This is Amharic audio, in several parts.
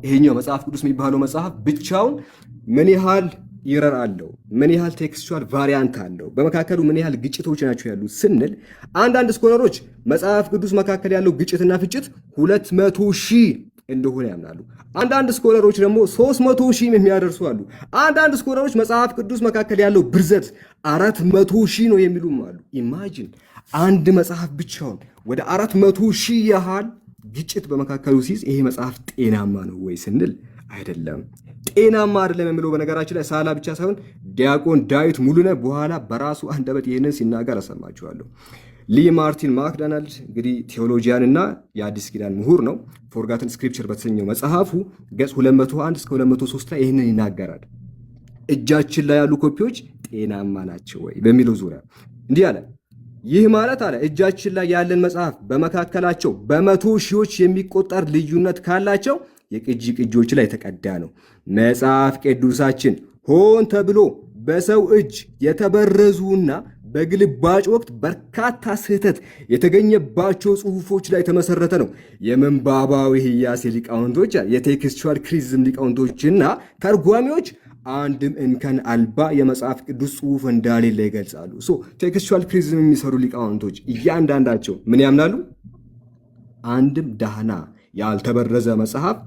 ይሄኛው መጽሐፍ ቅዱስ የሚባለው መጽሐፍ ብቻውን ምን ያህል error አለው፣ ምን ያህል textual variant አለው፣ በመካከሉ ምን ያህል ግጭቶች ናቸው ያሉት ስንል አንዳንድ scholar ኦች መጽሐፍ ቅዱስ መካከል ያለው ግጭትና ፍጭት 200,000 እንደሆነ ያምናሉ። አንዳንድ scholar ኦች ደግሞ 300,000 የሚያደርሱ አሉ። አንዳንድ scholar ኦች መጽሐፍ ቅዱስ መካከል ያለው ብርዘት 400,000 ነው የሚሉም አሉ። Imagine፣ አንድ መጽሐፍ ብቻውን ወደ 400,000 ያህል ግጭት በመካከሉ ሲይዝ ይሄ መጽሐፍ ጤናማ ነው ወይ ስንል አይደለም። ጤናማ አይደለም የሚለው በነገራችን ላይ ሳላ ብቻ ሳይሆን ዲያቆን ዳዊት ሙሉነህ በኋላ በራሱ አንደበት ይህንን ሲናገር አሰማችኋለሁ። ሊ ማርቲን ማክዶናልድ እንግዲህ theologian እና የአዲስ ኪዳን ምሁር ነው። Forgotten Scripture በተሰኘው መጽሐፉ ገጽ 201 እስከ 203 ላይ ይህንን ይናገራል። እጃችን ላይ ያሉ ኮፒዎች ጤናማ ናቸው ወይ በሚለው ዙሪያ እንዲህ አለ። ይህ ማለት አለ፣ እጃችን ላይ ያለን መጽሐፍ በመካከላቸው በመቶ ሺዎች የሚቆጠር ልዩነት ካላቸው የቅጂ ቅጂዎች ላይ የተቀዳ ነው። መጽሐፍ ቅዱሳችን ሆን ተብሎ በሰው እጅ የተበረዙና በግልባጭ ወቅት በርካታ ስህተት የተገኘባቸው ጽሑፎች ላይ የተመሰረተ ነው። የምንባባዊ ህያሴ ሊቃውንቶች፣ የ textual criticism ሊቃውንቶችና ተርጓሚዎች አንድም እንከን አልባ የመጽሐፍ ቅዱስ ጽሑፍ እንዳሌለ ይገልጻሉ። So textual criticism የሚሰሩ ሊቃውንቶች እያንዳንዳቸው ምን ያምናሉ? አንድም ዳህና ያልተበረዘ መጽሐፍ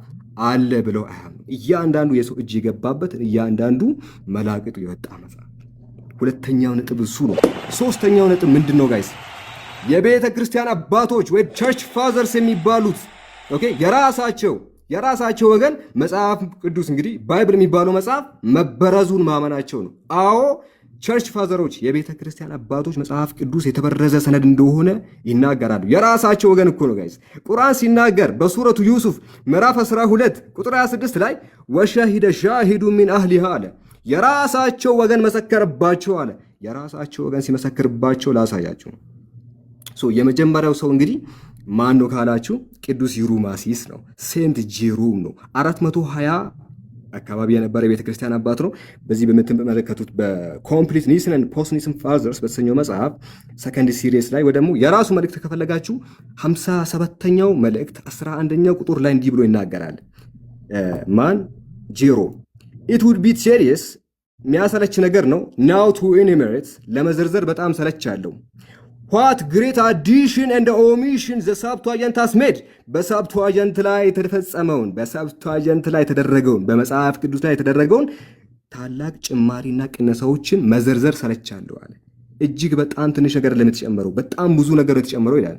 አለ ብለው አያምኑ። እያንዳንዱ የሰው እጅ የገባበት፣ እያንዳንዱ መላቅጡ የወጣ መጽሐፍ። ሁለተኛው ነጥብ እሱ ነው። ሶስተኛው ነጥብ ምንድን ነው guys? የቤተ ክርስቲያን አባቶች ወይ church fathers የሚባሉት፣ okay፣ የራሳቸው ወገን መጽሐፍ ቅዱስ እንግዲህ Bible የሚባለው መጽሐፍ መበረዙን ማመናቸው ነው። አዎ፣ church father ኦች፣ የቤተ ክርስቲያን አባቶች መጽሐፍ ቅዱስ የተበረዘ ሰነድ እንደሆነ ይናገራሉ። የራሳቸው ወገን እኮ ነው guys። ቁርአን ሲናገር በሱረቱ ዩሱፍ ምዕራፍ 12 ቁጥር 26 ላይ وشهد شاهد من أهلها አለ። የራሳቸው ወገን መሰከረባቸው አለ። የራሳቸው ወገን ሲመሰክርባቸው ላሳያችሁ። የመጀመሪያው ሰው እንግዲህ ማን ነው ካላችሁ ቅዱስ ይሩማሲስ ነው። Saint Jerome ነው። 420 አካባቢ የነበረ የቤተ ክርስቲያን አባት ነው። በዚህ በምትመለከቱት በ Complete Nicene Post Nicene Fathers በተሰኘው መጽሐፍ second series ላይ ወይ ደግሞ የራሱ መልእክት ከፈለጋችሁ 57ኛው መልእክት 11ኛው ቁጥር ላይ እንዲህ ብሎ ይናገራል። ማን? ጄሮም። "It would be tedious፣ የሚያሰለች ነገር ነው፣ now to enumerate፣ ለመዘርዘር በጣም ሰለች አለው፣ what great addition and omission the Septuagint has made፣ በ Septuagint ላይ የተፈጸመውን፣ በ Septuagint ላይ የተደረገውን፣ በመጽሐፍ ቅዱስ ላይ የተደረገውን ታላቅ ጭማሪና ቅነሳዎችን መዘርዘር ሰለቻለሁ አለ። እጅግ በጣም ትንሽ ነገር ለምትጨመረው በጣም ብዙ ነገር የተጨመረው ይላል።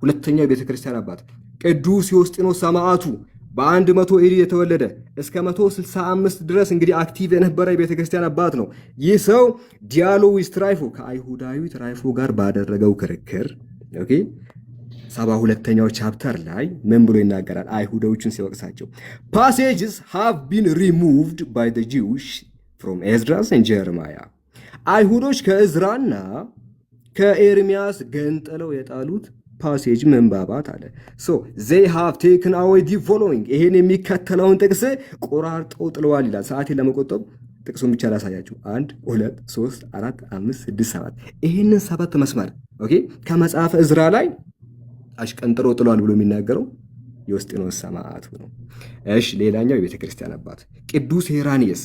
ሁለተኛው የቤተ ክርስቲያን አባት ቅዱስ ዮስጢኖስ ሰማዕቱ በ100 AD የተወለደ እስከ 165 ድረስ እንግዲህ active የነበረ የቤተ ክርስቲያን አባት ነው። ይህ ሰው Dialogue with Trypho፣ ከአይሁዳዊ ትራይፎ ጋር ባደረገው ክርክር፣ okay፣ 72ኛው chapter ላይ ምን ብሎ ይናገራል? አይሁዳዎችን ሲወቅሳቸው ፓሴጅስ ሃቭ ቢን ሪሙቭድ ባይ ዘ ጂውሽ ፍሮም ኤዝራስ ኤንድ ጀርማያ፣ አይሁዶች ከእዝራና ከኤርሚያስ ገንጥለው የጣሉት passage ምንባባት አለ። So they have taken away the following፣ ይሄን የሚከተለውን ጥቅስ ቆራርጠው ጥለዋል ይላል። ሰዓቴን ለመቆጠብ ጥቅሱን ብቻ ላሳያችሁ። አንድ፣ ሁለት፣ ሶስት፣ አራት፣ አምስት፣ ስድስት፣ ሰባት። ይህንን ሰባት መስመር፣ okay፣ ከመጽሐፈ እዝራ ላይ አሽቀንጥሮ ጥሏል ብሎ የሚናገረው ዮስጢኖስ ሰማዕቱ ነው። እሺ፣ ሌላኛው የቤተ ክርስቲያን አባት ቅዱስ ሄራኒየስ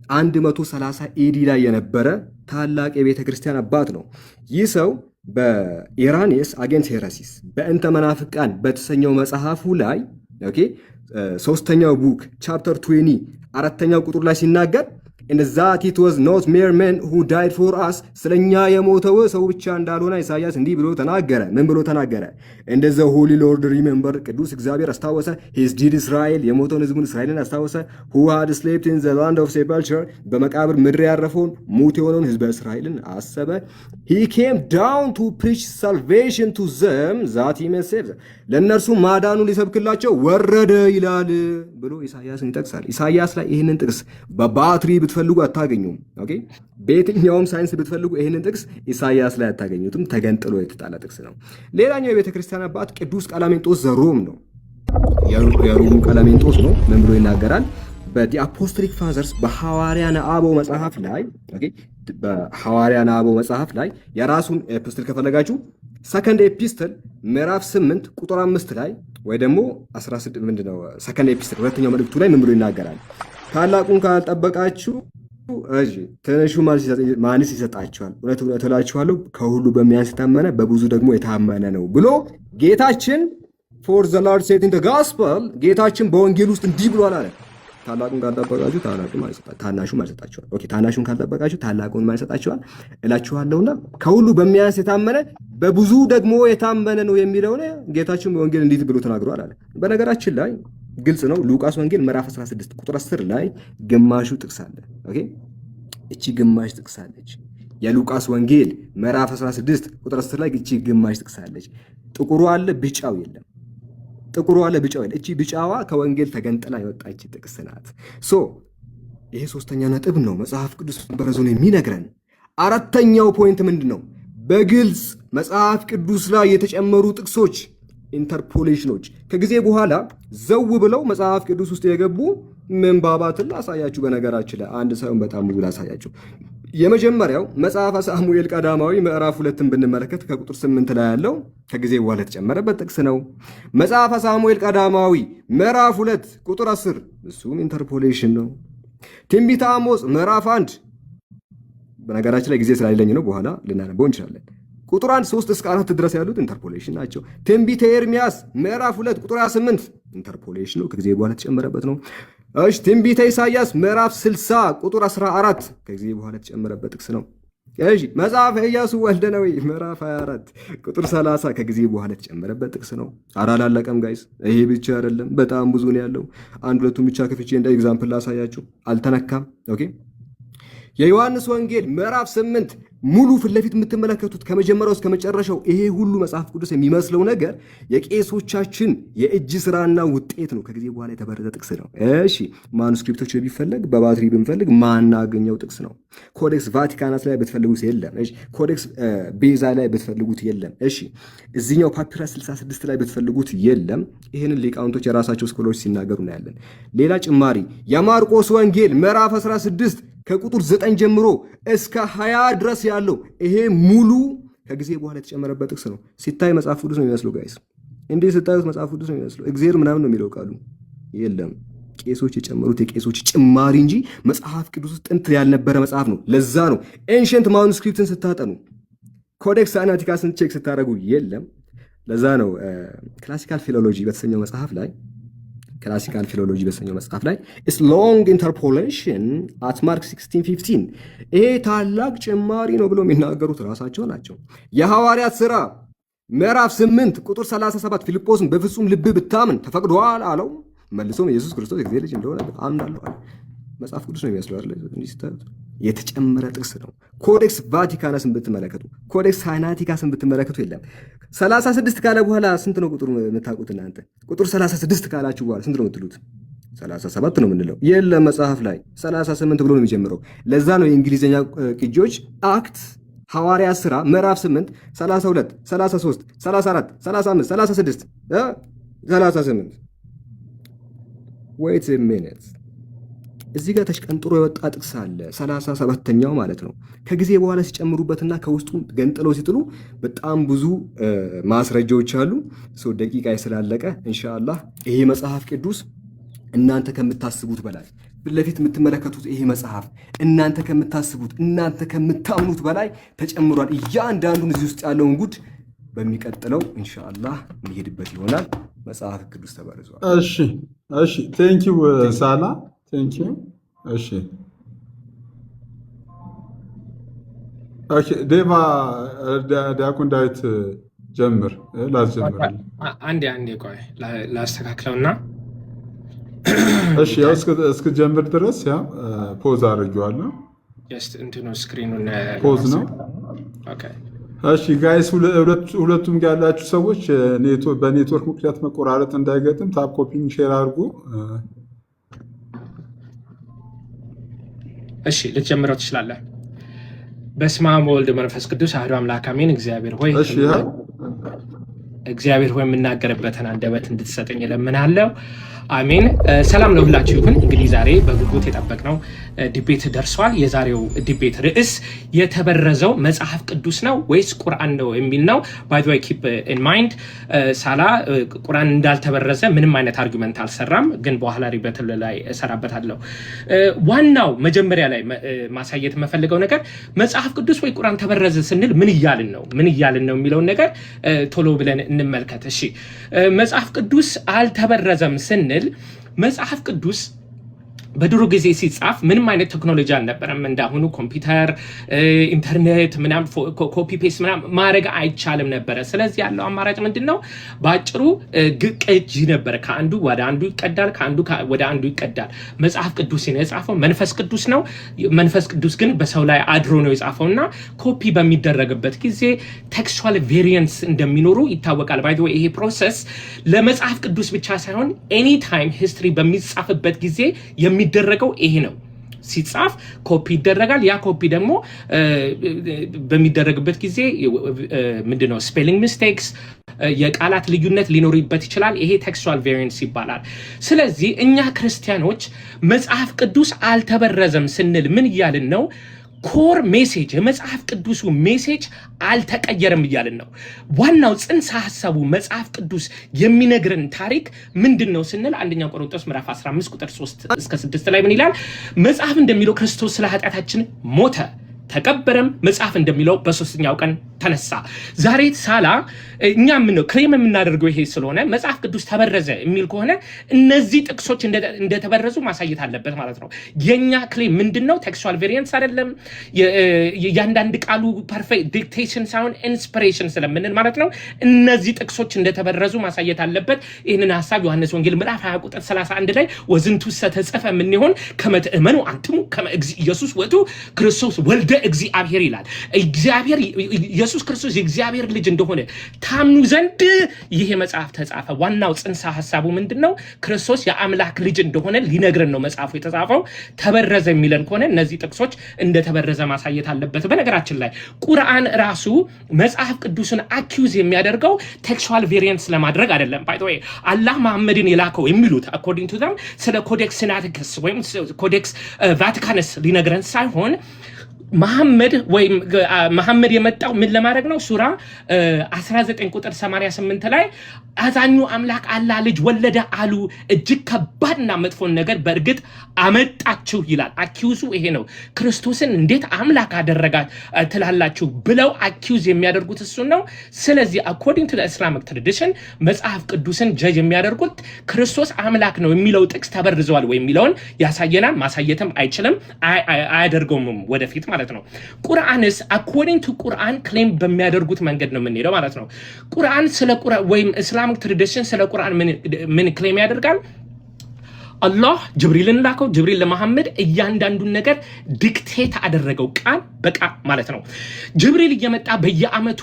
130 AD ላይ የነበረ ታላቅ የቤተ ክርስቲያን አባት ነው። ይህ ሰው በ Irenaeus Against Heresies፣ በእንተ መናፍቃን በተሰኘው መጽሐፉ ላይ፣ okay፣ ሶስተኛው book chapter 20 አራተኛው ቁጥር ላይ ሲናገር "and that it was not mere men who died for us፣ ስለኛ የሞተው ሰው ብቻ እንዳልሆነ ኢሳያስ እንዲህ ብሎ ተናገረ። ምን ብሎ ተናገረ? "And the holy Lord remembered፣ ቅዱስ እግዚአብሔር አስታወሰ፣ his dead Israel፣ የሞተውን ህዝቡን እስራኤልን አስታወሰ፣ who had slept in the land of sepulture፣ በመቃብር ምድር ያረፈውን ሙት የሆነውን ህዝበ እስራኤልን አሰበ። He came down to preach salvation to them that he may save them፣ ለእነርሱ ማዳኑን ሊሰብክላቸው ወረደ ይላል ብሎ ኢሳያስን ይጠቅሳል። ኢሳያስ ላይ ይህንን ጥቅስ በባትሪ ብትፈልጉ አታገኙም። Okay፣ በየትኛውም ሳይንስ ብትፈልጉ ይህንን ጥቅስ ኢሳያስ ላይ አታገኙትም። ተገንጥሎ የተጣለ ጥቅስ ነው። ሌላኛው የቤተ ክርስቲያን አባት ቅዱስ ቀላሜንጦስ ዘሮም ነው። የሮሙ ቀላሜንጦስ ነው። ምን ብሎ ይናገራል? በ The Apostolic Fathers፣ በሐዋርያነ አበው መጽሐፍ ላይ፣ okay፣ በሐዋርያን አበው መጽሐፍ ላይ የራሱን epistle ከፈለጋችሁ second epistle ምዕራፍ 8 ቁጥር 5 ላይ ወይ ደግሞ 16፣ ምንድነው፣ second epistle ሁለተኛው መልእክቱ ላይ ምን ብሎ ይናገራል? ታላቁን ካልጠበቃችሁ እሺ ትንሹ ማንስ ይሰጣችኋል? እውነት እውነት እላችኋለሁ ከሁሉ በሚያንስ የታመነ በብዙ ደግሞ የታመነ ነው ብሎ ጌታችን፣ for the Lord said in the gospel፣ ጌታችን በወንጌል ውስጥ እንዲህ ብሏል አለ። ታላቁን ካልጠበቃችሁ ታናሹ ማን ይሰጣችኋል? Okay፣ ታናሹን ካልጠበቃችሁ ታላቁን ማን ይሰጣችኋል እላችኋለሁና ከሁሉ በሚያንስ የታመነ በብዙ ደግሞ የታመነ ነው የሚለውን ጌታችን በወንጌል እንዲህ ብሎ ተናግሯል አለ። በነገራችን ላይ ግልጽ ነው። ሉቃስ ወንጌል ምዕራፍ 16 ቁጥር 10 ላይ ግማሹ ጥቅስ አለ። Okay፣ እቺ ግማሽ ጥቅስ አለች። የሉቃስ ወንጌል ምዕራፍ 16 ቁጥር 10 ላይ እቺ ግማሽ ጥቅስ አለች። ጥቁሩ አለ፣ ቢጫው የለም። ጥቁሩ አለ፣ ቢጫው የለም። እቺ ቢጫዋ ከወንጌል ተገንጥላ የወጣች ጥቅስ ናት። So ይሄ ሶስተኛ ነጥብ ነው መጽሐፍ ቅዱስ መበረዙን የሚነግረን። አራተኛው point ምንድን ነው? በግልጽ መጽሐፍ ቅዱስ ላይ የተጨመሩ ጥቅሶች፣ interpolation ኖች፣ ከጊዜ በኋላ ዘው ብለው መጽሐፍ ቅዱስ ውስጥ የገቡ ምንባባትን ላሳያችሁ። በነገራችን ላይ አንድ ሳይሆን በጣም ብዙ ላሳያችሁ። የመጀመሪያው መጽሐፈ ሳሙኤል ቀዳማዊ ምዕራፍ 2ን ብንመለከት ከቁጥር 8 ላይ ያለው ከጊዜ በኋላ የተጨመረበት ጥቅስ ነው። መጽሐፈ ሳሙኤል ቀዳማዊ ምዕራፍ 2 ቁጥር 10፣ እሱም interpolation ነው። ትንቢተ አሞጽ ምዕራፍ 1፣ በነገራችን ላይ ጊዜ ስላሌለኝ ነው፣ በኋላ ልናነበው እንችላለን። ቁጥር 1 3 እስከ 4 ድረስ ያሉት interpolation ናቸው። ትንቢተ ኤርሚያስ ምዕራፍ 2 ቁጥር 28 interpolation ነው፣ ከጊዜ በኋላ የተጨመረበት ነው። እሺ፣ ትንቢተ ኢሳይያስ ምዕራፍ 60 ቁጥር 14 ከጊዜ በኋላ የተጨመረበት ጥቅስ ነው። እሺ፣ መጽሐፈ ኢያሱ ወልደ ነዌ ምዕራፍ 24 ቁጥር 30 ከጊዜ በኋላ የተጨመረበት ጥቅስ ነው። ኧረ አላለቀም guys፣ ይሄ ብቻ አይደለም፣ በጣም ብዙ ነው ያለው። አንድ ሁለቱን ብቻ ከፍቼ እንደ example ላሳያችሁ። አልተነካም። Okay፣ የዮሐንስ ወንጌል ምዕራፍ 8 ሙሉ ፊት ለፊት የምትመለከቱት ከመጀመሪያው እስከ መጨረሻው ይሄ ሁሉ መጽሐፍ ቅዱስ የሚመስለው ነገር የቄሶቻችን የእጅ ስራና ውጤት ነው። ከጊዜ በኋላ የተበረዘ ጥቅስ ነው። እሺ፣ manuscript ኦች ቢፈለግ፣ በባትሪ ብንፈልግ ማናገኘው ጥቅስ ነው። Codex Vaticanus ላይ ብትፈልጉት የለም። እሺ፣ Codex ቤዛ ላይ ብትፈልጉት የለም። እሺ፣ እዚኛው ፓፒረስ 66 ላይ ብትፈልጉት የለም። ይህንን ሊቃውንቶች የራሳቸው scholar ኦች ሲናገሩ እናያለን። ሌላ ጭማሪ የማርቆስ ወንጌል ምዕራፍ 16 ከቁጥር 9 ጀምሮ እስከ 20 ድረስ ያለው ይሄ ሙሉ ከጊዜ በኋላ የተጨመረበት ጥቅስ ነው። ሲታይ መጽሐፍ ቅዱስ ነው የሚመስለው guys። እንዲህ ስታዩት መጽሐፍ ቅዱስ ነው የሚመስለው። እግዚአብሔር ምናምን ነው የሚለው ቃሉ፣ የለም። ቄሶች የጨመሩት የቄሶች ጭማሪ እንጂ መጽሐፍ ቅዱስ ውስጥ ጥንት ያልነበረ መጽሐፍ ነው። ለዛ ነው ancient manuscript ን ስታጠኑ፣ Codex Sinaiticus ን check ስታደርጉ የለም። ለዛ ነው Classical Philology በተሰኘው መጽሐፍ ላይ፣ Classical Philology በተሰኘው መጽሐፍ ላይ "it's long interpolation at Mark 16:15" ይሄ ታላቅ ጭማሪ ነው ብሎ የሚናገሩት ራሳቸው ናቸው። የሐዋርያት ሥራ ምዕራፍ 8 ቁጥር 37 ፊልጶስን በፍጹም ልብህ ብታምን ተፈቅዶልሃል አለው። መልሶም ኢየሱስ ክርስቶስ የእግዚአብሔር ልጅ እንደሆነ አምናለሁ አለ። መጽሐፍ ቅዱስ ነው የሚመስለው አይደል? እንዲህ ስታዩት የተጨመረ ጥቅስ ነው። Codex Vaticanus ን ብትመለከቱ፣ Codex Sinaiticus ን ብትመለከቱ የለም። 36 ካለ በኋላ ስንት ነው ቁጥሩ የምታውቁት እናንተ? ቁጥር 36 ካላችሁ በኋላ ስንት ነው የምትሉት? 37 ነው የምንለው። የለም፣ መጽሐፍ ላይ 38 ብሎ ነው የሚጀምረው። ለዛ ነው የእንግሊዝኛ ቅጂዎች Act፣ ሐዋርያ ሥራ ምዕራፍ 8 32፣ 33፣ 34፣ 35፣ 36፣ 38። Wait a minute፣ እዚህ ጋር ተሽቀንጥሮ የወጣ ጥቅስ አለ። 37ኛው ማለት ነው። ከጊዜ በኋላ ሲጨምሩበትና ከውስጡ ገንጥለው ሲጥሉ በጣም ብዙ ማስረጃዎች አሉ። So ደቂቃ ስላለቀ ኢንሻአላህ ይሄ መጽሐፍ ቅዱስ እናንተ ከምታስቡት በላይ፣ ፊት ለፊት የምትመለከቱት ይሄ መጽሐፍ እናንተ ከምታስቡት፣ እናንተ ከምታምኑት በላይ ተጨምሯል። እያንዳንዱን እዚህ ውስጥ ያለውን ጉድ በሚቀጥለው ኢንሻአላህ የሚሄድበት ይሆናል። መጽሐፍ ቅዱስ ተበርዟል። እሺ፣ thank you ሳላ፣ thank you። እሺ okay፣ ዴቫ፣ ዲያቆን ዳዊት ጀምር፣ ላስጀምር። አንዴ አንዴ ቆይ ላስተካክለውና። እሺ፣ ያው እስክጀምር ድረስ ያው pause አድርጌዋለሁ። Just እንትኑ screen ኑን Pause ነው። Okay። እሺ guys፣ ሁለቱም ጋር ያላችሁ ሰዎች በኔትወርክ ምክንያት መቆራረጥ እንዳይገጥም tap፣ copy፣ share አድርጉ። እሺ፣ ልትጀምረው ትችላለህ። በስመ አብ ወወልድ መንፈስ ቅዱስ አሐዱ አምላክ አሜን። እግዚአብሔር ሆይ እሺ ይኸው። እግዚአብሔር ሆይ የምናገርበትን አንደበት እንድትሰጠኝ እለምናለሁ። አሜን። ሰላም ለሁላችሁ ይሁን። እንግዲህ ዛሬ በጉጉት የጠበቅነው debate ደርሷል። የዛሬው debate ርዕስ የተበረዘው መጽሐፍ ቅዱስ ነው ወይስ ቁርአን ነው የሚል ነው። By the way, keep in mind፣ ሳላ ቁርአን እንዳልተበረዘ ምንም አይነት argument አልሰራም፣ ግን በኋላ rebuttal ላይ እሰራበታለሁ። ዋናው መጀመሪያ ላይ ማሳየት የምፈልገው ነገር መጽሐፍ ቅዱስ ወይ ቁርአን ተበረዘ ስንል ምን እያልን ነው፣ ምን እያልን ነው የሚለውን ነገር ቶሎ ብለን እንመልከት። እሺ፣ መጽሐፍ ቅዱስ አልተበረዘም ስንል መጽሐፍ ቅዱስ በድሮ ጊዜ ሲጻፍ ምንም አይነት ቴክኖሎጂ አልነበረም። እንዳሁኑ ኮምፒውተር፣ ኢንተርኔት ምናምን copy paste ምናምን ማድረግ አይቻልም ነበረ። ስለዚህ ያለው አማራጭ ምንድን ነው? በአጭሩ ቅጂ ነበረ። ከአንዱ ወደ አንዱ ይቀዳል፣ ከአንዱ ወደ አንዱ ይቀዳል። መጽሐፍ ቅዱስን የጻፈው መንፈስ ቅዱስ ነው። መንፈስ ቅዱስ ግን በሰው ላይ አድሮ ነው የጻፈው እና ኮፒ በሚደረግበት ጊዜ textual variants እንደሚኖሩ ይታወቃል። By the way፣ ይሄ process ለመጽሐፍ ቅዱስ ብቻ ሳይሆን anytime history በሚጻፍበት ጊዜ የሚደረገው ይሄ ነው። ሲጻፍ ኮፒ ይደረጋል። ያ ኮፒ ደግሞ በሚደረግበት ጊዜ ምንድነው spelling mistakes፣ የቃላት ልዩነት ሊኖርበት ይችላል። ይሄ textual variance ይባላል። ስለዚህ እኛ ክርስቲያኖች መጽሐፍ ቅዱስ አልተበረዘም ስንል ምን እያልን ነው? Core message፣ የመጽሐፍ ቅዱሱ message አልተቀየረም እያልን ነው። ዋናው ጽንሰ ሀሳቡ መጽሐፍ ቅዱስ የሚነግረን ታሪክ ምንድን ነው ስንል አንደኛ ቆሮንቶስ ምዕራፍ 15 ቁጥር 3 እስከ 6 ላይ ምን ይላል? መጽሐፍ እንደሚለው ክርስቶስ ስለ ኃጢአታችን ሞተ፣ ተቀበረም፣ መጽሐፍ እንደሚለው በሶስተኛው ቀን ተነሳ። ዛሬ ሳላ እኛ ምን claim የምናደርገው ይሄ ስለሆነ መጽሐፍ ቅዱስ ተበረዘ የሚል ከሆነ እነዚህ ጥቅሶች እንደተበረዙ ማሳየት አለበት ማለት ነው። የኛ claim ምንድን ነው? Textual variance አይደለም። የእያንዳንድ ቃሉ perfect dictation ሳይሆን inspiration ስለምንል ማለት ነው። እነዚህ ጥቅሶች እንደተበረዙ ማሳየት አለበት። ይህንን ሀሳብ ዮሐንስ ወንጌል ምዕራፍ 20 ቁጥር 31 ላይ ወዝንቱሰ ተጽሕፈ እምኔሆን ከመ ትእመኑ አንትሙ ከመ እግዚእ ኢየሱስ ውእቱ ክርስቶስ ወልደ እግዚአብሔር ይላል። እግዚአብሔር ኢየሱስ ክርስቶስ የእግዚአብሔር ልጅ እንደሆነ ታምኑ ዘንድ ይህ መጽሐፍ ተጻፈ። ዋናው ጽንሰ ሀሳቡ ምንድን ነው? ክርስቶስ የአምላክ ልጅ እንደሆነ ሊነግረን ነው መጽሐፉ የተጻፈው። ተበረዘ የሚለን ከሆነ እነዚህ ጥቅሶች እንደተበረዘ ማሳየት አለበት። በነገራችን ላይ ቁርአን ራሱ መጽሐፍ ቅዱስን accuse የሚያደርገው textual variance ለማድረግ አይደለም። By the way፣ አላህ መሐመድን የላከው የሚሉት according to them ስለ Codex Sinaiticus ወይም Codex Vaticanus ሊነግረን ሳይሆን መሐመድ ወይም መሐመድ የመጣው ምን ለማድረግ ነው? ሱራ 19 ቁጥር 88 ላይ አዛኙ አምላክ አላህ ልጅ ወለደ አሉ፣ እጅግ ከባድና መጥፎን ነገር በእርግጥ አመጣችሁ ይላል። Accuse ኡ ይሄ ነው። ክርስቶስን እንዴት አምላክ አደረጋ ትላላችሁ ብለው accuse የሚያደርጉት እሱን ነው። ስለዚህ according to Islamic tradition መጽሐፍ ቅዱስን judge የሚያደርጉት ክርስቶስ አምላክ ነው የሚለው ጥቅስ ተበርዘዋል ወይ የሚለውን ያሳየናል። ማሳየትም አይችልም፣ አያደርገውም ወደፊት ማለት ነው። ቁርአንስ according to ቁርአን claim በሚያደርጉት መንገድ ነው የምንሄደው ማለት ነው። ቁርአን ስለ ቁርአን ወይም Islamic tradition ስለ ቁርአን ምን claim ያደርጋል? አላህ ጅብሪልን ላከው። ጅብሪል ለመሐመድ እያንዳንዱን ነገር dictate አደረገው፣ ቃል በቃል ማለት ነው። ጅብሪል እየመጣ በየዓመቱ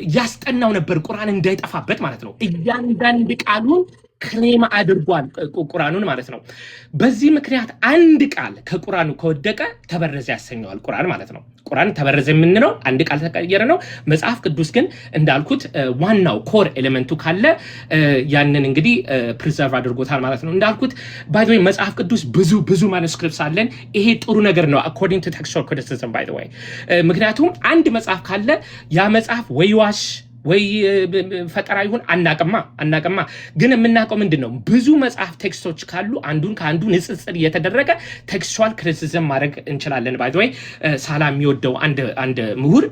እያስጠናው ነበር፣ ቁርአን እንዳይጠፋበት ማለት ነው። እያንዳንድ ቃሉን claim አድርጓል ቁርአኑን ማለት ነው። በዚህ ምክንያት አንድ ቃል ከቁርአኑ ከወደቀ ተበረዘ ያሰኘዋል ቁርአን ማለት ነው። ቁርአን ተበረዘ የምንለው አንድ ቃል ተቀየረ ነው። መጽሐፍ ቅዱስ ግን እንዳልኩት ዋናው core element ኡ ካለ ያንን እንግዲህ preserve አድርጎታል ማለት ነው። እንዳልኩት by the way መጽሐፍ ቅዱስ ብዙ ብዙ manuscripts አለን። ይሄ ጥሩ ነገር ነው according to textual criticism, by the way። ምክንያቱም አንድ መጽሐፍ ካለ ያ መጽሐፍ ወይ ዋሽ ወይ ፈጠራ ይሁን አናቅማ አናቅማ። ግን የምናውቀው ምንድን ነው? ብዙ መጽሐፍ text ኦች ካሉ አንዱን ከአንዱ ንጽጽር እየተደረገ textual criticism ማድረግ እንችላለን። By the way፣ ሳላ የሚወደው አንድ ምሁር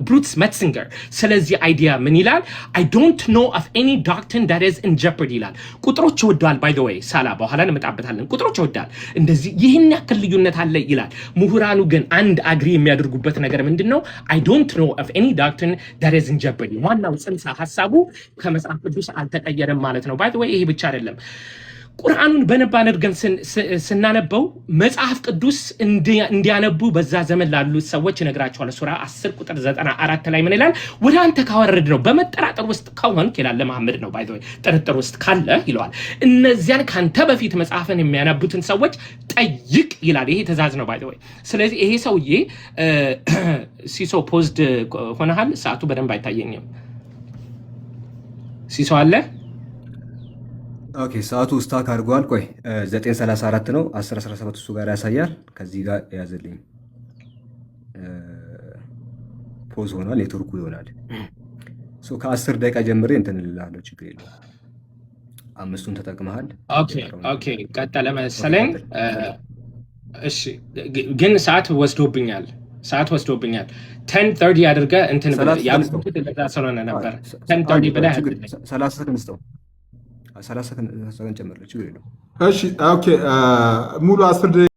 ብሩስ ሜትዚንገር ስለዚህ idea ምን ይላል? "I don't know of any doctrine that is in jeopardy" ይላል። ቁጥሮች ይወደዋል። By the way ሳላ በኋላ እንመጣበታለን። ቁጥሮች ይወዳል። እንደዚህ ይህን ያክል ልዩነት አለ ይላል። ምሁራኑ ግን አንድ agree የሚያደርጉበት ነገር ምንድን ነው? "I don't know of any doctrine that is in jeopardy።" ዋናው ጽንሰ ሀሳቡ ከመጽሐፍ ቅዱስ አልተቀየረም ማለት ነው። By the way፣ ይሄ ብቻ አይደለም። ቁርአኑን በደንብ አድርገን ስናነበው መጽሐፍ ቅዱስ እንዲያነቡ በዛ ዘመን ላሉት ሰዎች ይነግራቸዋል። ሱራ 10 ቁጥር 94 ላይ ምን ይላል? ወደ አንተ ካወረድነው በመጠራጠር ውስጥ ከሆንክ ይላል። ለመሐመድ ነው by the way። ጥርጥር ውስጥ ካለ ይለዋል። እነዚያን ከአንተ በፊት መጽሐፍን የሚያነቡትን ሰዎች ጠይቅ ይላል። ይሄ ትእዛዝ ነው by the way። ስለዚህ ይሄ ሰውዬ ሲሶ paused ሆነሃል። ሰዓቱ በደንብ አይታየኝም። ሲሶ አለ? Okay፣ ሰዓቱ stuck አድርጓል። ቆይ፣ 9:34 ነው። 10:17 እሱ ጋር ያሳያል። ከዚህ ጋር ያዘልኝ፣ pause ሆኗል። ኔትወርኩ ይሆናል። So ከ10 ደቂቃ ጀምሬ እንትን እልልሃለሁ። ችግር የለውም። አምስቱን ተጠቅመሃል። የቀረውን Okay፣ ቀጠለ Okay፣ መሰለኝ። ቀጥል ቀጥል። እሺ፣ ግን ሰዓት ወስዶብኛል። ሰዓት ወስዶብኛል። 10:30 አድርገህ እንትን ብለህ 30 ሰከንድ ስጠው። ያልኩት እንደዛ ስለሆነ ነበር። 10:30 ብለህ ችግር አድርገኝ። 30 ሰከንድ ስጠው። 30 ሰከንድ ጨምርልህ። ችግር የለውም። እሺ፣ okay፣ ሙሉ 10 ደቂቃ።